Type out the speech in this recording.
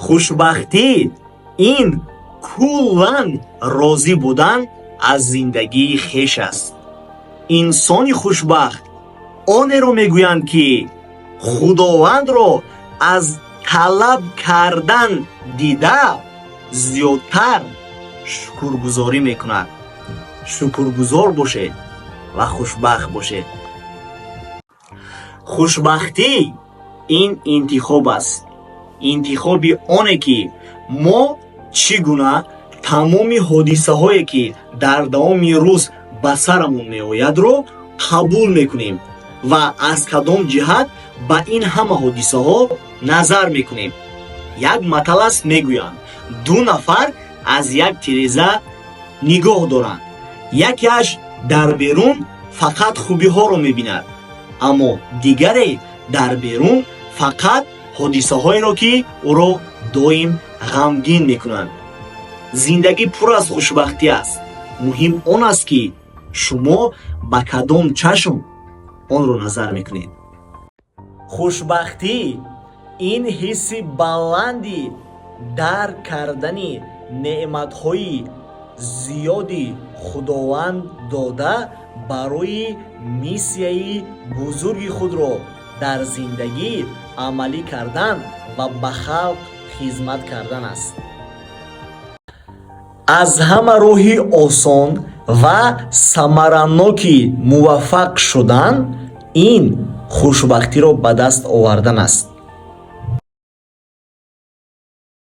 Хушбахтӣ ин куллан розӣ будан аз зиндагии хеш аст. Инсони хушбахт онеро мегӯянд, ки Худовандро аз талаб кардан дида зиёдтар шукргузорӣ мекунад. Шукргузор бошед ва хушбахт бошед. Хушбахтӣ ин интихоб аст, интихоби оне, ки мо чӣ гуна тамоми ҳодисаҳое, ки дар давоми рӯз ба сарамон меоядро, қабул мекунем ва аз кадом ҷиҳат ба ин ҳама ҳодисаҳо назар мекунем. Як матал аст, мегӯянд, ду нафар аз як тиреза нигоҳ доранд. Якеаш дар берун фақат хубиҳоро мебинад, аммо дигаре дар берун фақат ҳодисаҳоеро, ки ӯро доим ғамгин мекунанд. Зиндагӣ пур аз хушбахтӣ аст. Муҳим он аст, ки шумо ба кадом чашм онро назар мекунед. Хушбахтӣ ин ҳисси баланди дарк кардани неъматҳои зиёди Худованд дода барои миссияи бузурги худро дар зиндагӣ амалӣ кардан ва ба халқ хизмат кардан аст. Аз ҳама роҳи осон ва самараноки муваффақ шудан ин хушбахтиро ба даст овардан аст.